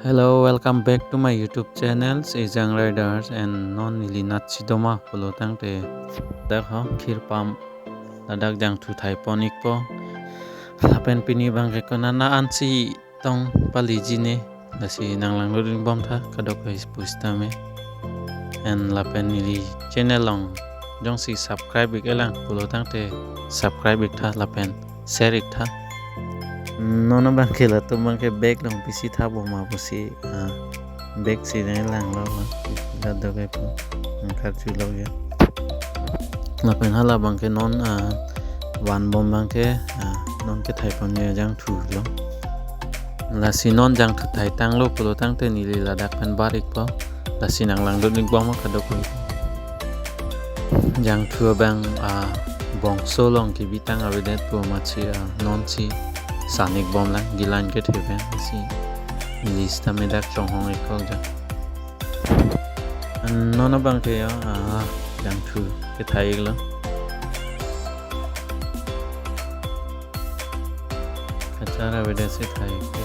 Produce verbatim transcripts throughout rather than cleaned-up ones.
Hello, welcome back to my YouTube channel, Sejang Riders, and non neli natsi doma pulo tangte dak ho khir apam ladak jangthu thai pon ikpo. Lapen pini abangke konat ansi tong paliji ne, lasi nanglangdun ikbom tha kadokave pusitame. And lapen neli channel along jongsi subscribe ik-elang pulo tangte subscribe ik tha lapen share ik tha. Non abangke latum abangke bag along pisi tha boma pusi, ah, bag si nanglang lo, ah, la dok epo, nangkarju lo ya. Lapen hala abangke non, ah, van bom abangke, ah, non kethai pon ya jangthu lo. Lasi non jangthu thai tanglo pulo tangte neli ladak pen bar ikpo. Lasi nanglangdun ikbom kadokave. Jangthu abang, ah, bongso along kebi tang avedet pu amatsi, ah, nonsi san ikbom lang, gilan kethe pen si neli sitame dak chonghong ikpo ja. Non abangke ya, ah, jangthu kethai iklo. Kachar avedet si thai iklo.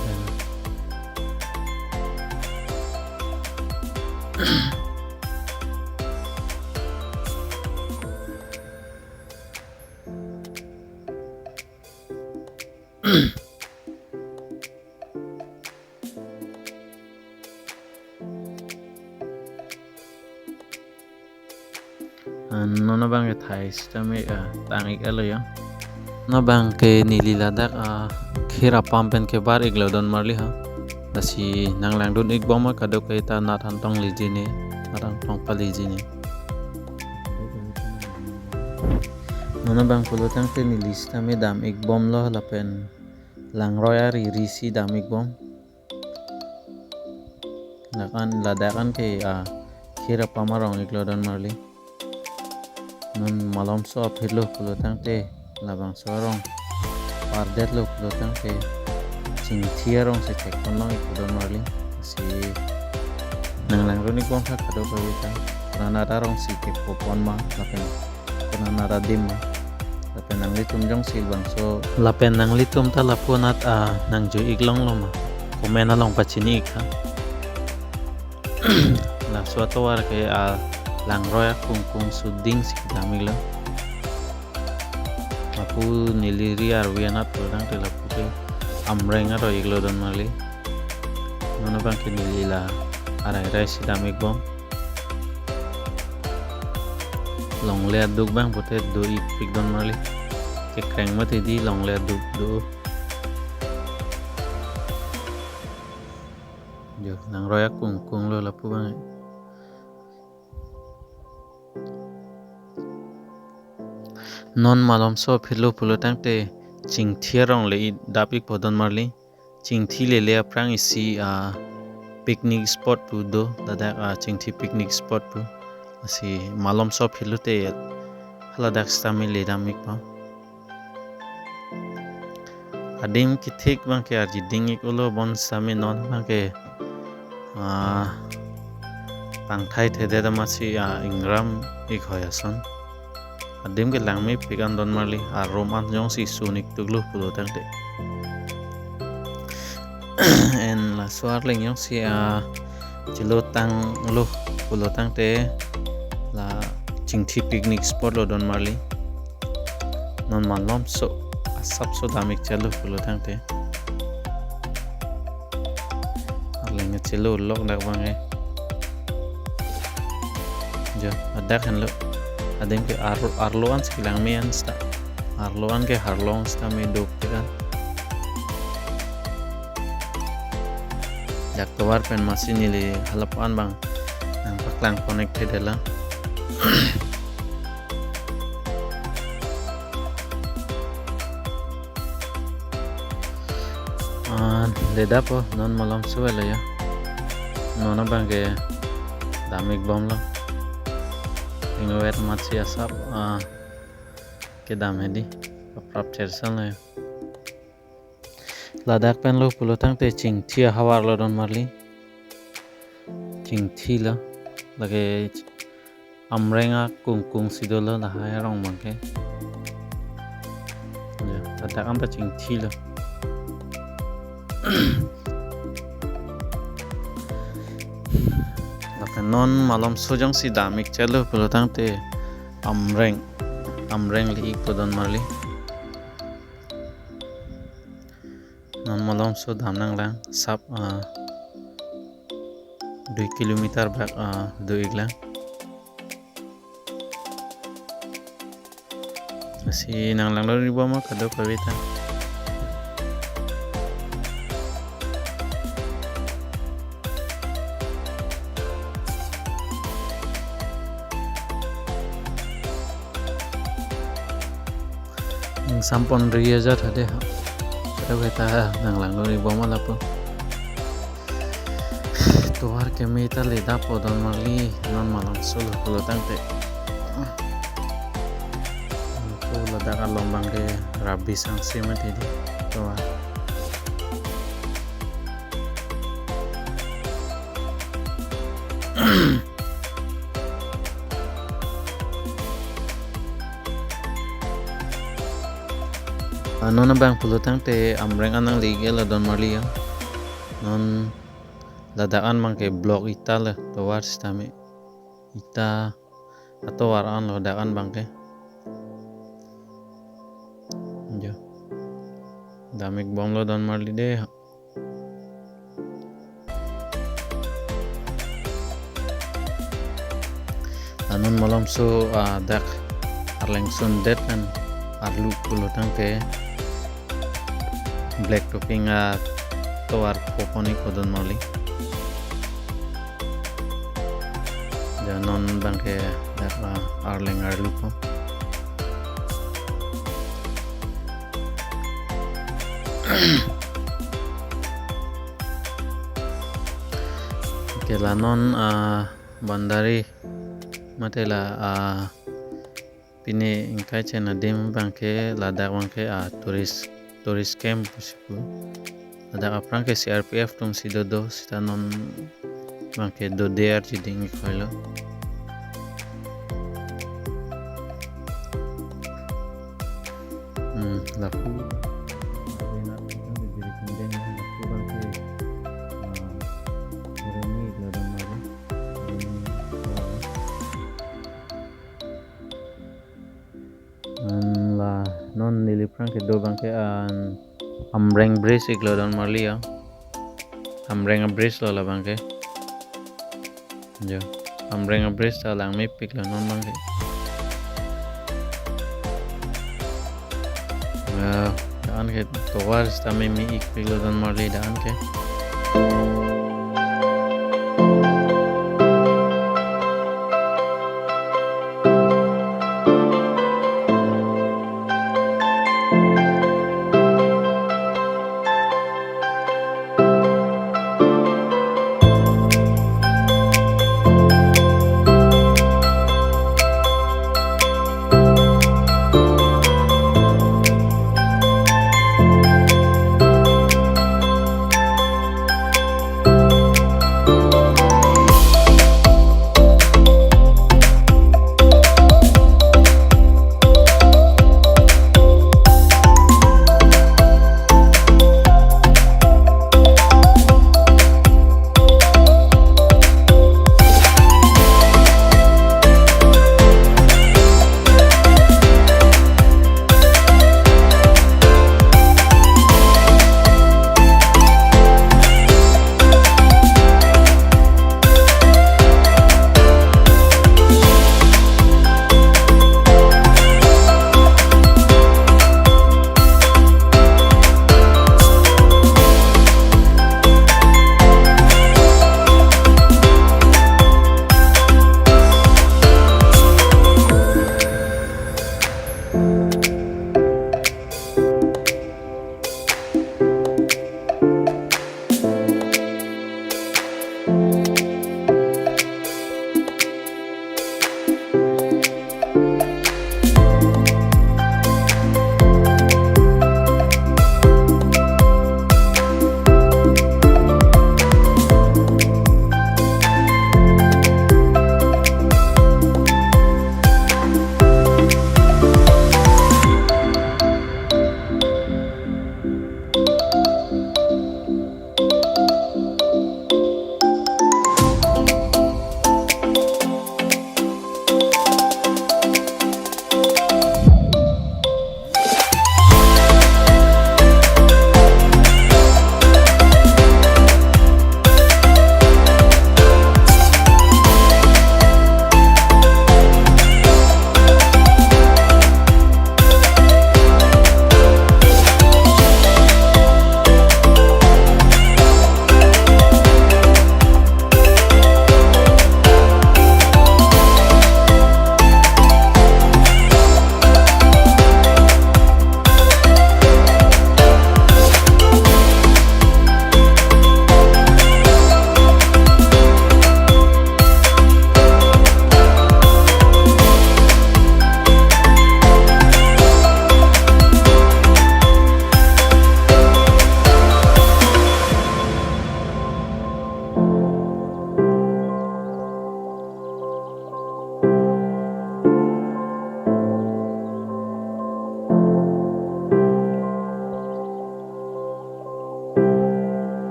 Ah, non abangke thai sitame, ah, tang ik-et lo ya. Non abangke neli ladak, ah, khir apam pen kebar iklo don marli ha. Lasi nanglangdun ikbom kadokave ta nat an tong liji ne, nat an tong paliji ne. Non abang pulo tangte neli sitame dam ikbom lo lapen langroi ariri si dam ikbom. Lakan ladak anke, ah, khir apam arong iklo don marli. Non malomso aphirlo pulo tangte labangso arong pardetlo pulo tangte chingthi arong si thek pon long ikpo don marli. Si nanglangdun ikbom tha kadokave ta. Konat arong si kepo pon ma lapen konat adim ma. Lapen nanglitum jongsi labangso, lapen nanglitum ta lapu anat, ah, nangjui ik long lo ma, comment along pachini ik tha. Laso atovar ke, ah, langroi akungkung suding si kedam iklo. Lapu neli ri arvi anat pulo tangte lapu ke amreng aroi iklo don marli. Non abangke neli la arairai si dam ikbom. Longle aduk abang pute do iprik don marli. Kekreng mati di longle aduk do. Jo, langroi akungkung lo lapu abang. Non malomso aphirlo pulo tangte chingthi arong le-i dap ikpo don marli. Chingthi lele aphrang isi, ah, picnic spot pu do, ladak, ah, Chingthi picnic spot pu. Lasi malomso aphirlo te haladak sitame le dam ikpo. Adim kethik abangke arji ding ik-olo bonsitame non abangke, ah, pangthai thedet amatsi, ah, ingram ik hoi ason. Adim ke langmepik an don marli, arum an jongsi sun ik tuklo pulo tangte. And laso arleng jongsi, ah, chelo tanglo pulo tangte la Chingthi picnic spot lo don marli. Non malomso asapso dam ik chalo pulo tangte. Arleng chelo lok dak abangke. Jo, ladak henlo. Adim ke ar-, arlo an si langme an sita. Arlo an ke harlong sitame dopik an. Jak tovar pen masi neli halap an abang nangpaklang connect thedet lang. Ah, le dap-o, non malomso avelo ya. Non abangke dam ikbomlo. Ingwet amatsi asap, ah, kedam hedi. Paprap chersan lo ya. Ladak penlo pulo tangte Chingthi ahavar lo don marli. Chingthi lo. Lake amreng akungkung si dolo lahai arong abangke. Ya, ladak anta Chingthi lo. Non malomso jongsi dam ik chalo pulo tangte Amreng, Amreng le ikpo don marli. Non malomso dam nanglang sap, ah, dui kilometer bak, ah, do iklang. Lasi nang langdun ribom ma kadokave ta. Ingsampon ri aja tha de ha. Kadokave ta nang langdun ribom ma lapu. Tovar keme ta le dapo don marli, non malomso lo pulo tangte. Ko ladak along abangke rabi sangse mati di tovar. Ah, non abang pulo tangte Amreng an nangli iklo don marli ya. Non ladak an abangke block ita le tovar sitame. Ita atovar an lo ladak an abangke. Jo. Dam ik bomlo don marli de. Anun malomso, ah, dak arleng sundet an arlu pulo tangte black topping atovar pho pon ikpo don marli. Ja non abangke dak, ah, arleng arlu pho. Oke, la non, ah, boundary mate la, ah, pine ingkai chen adim abangke ladak abangke, ah, tourist, tourist camp pusi pu. Ladak aphrang ke C R P F atum si dodo, seta non abangke dode arji ding ik hoi lo. Hmm, lapu. Lapu abangke, ah, Roni iklo don marli. Roni, ah, An la non neli aphrang kedo abangke an Amreng Bridge iklo don marli ya. Amreng Bridge lo la abangke. Jo. Amreng Bridge ta langmepik lo non abangke. Ya, la-an ke tovar sitame me-ikpik lo don marli la-an ke.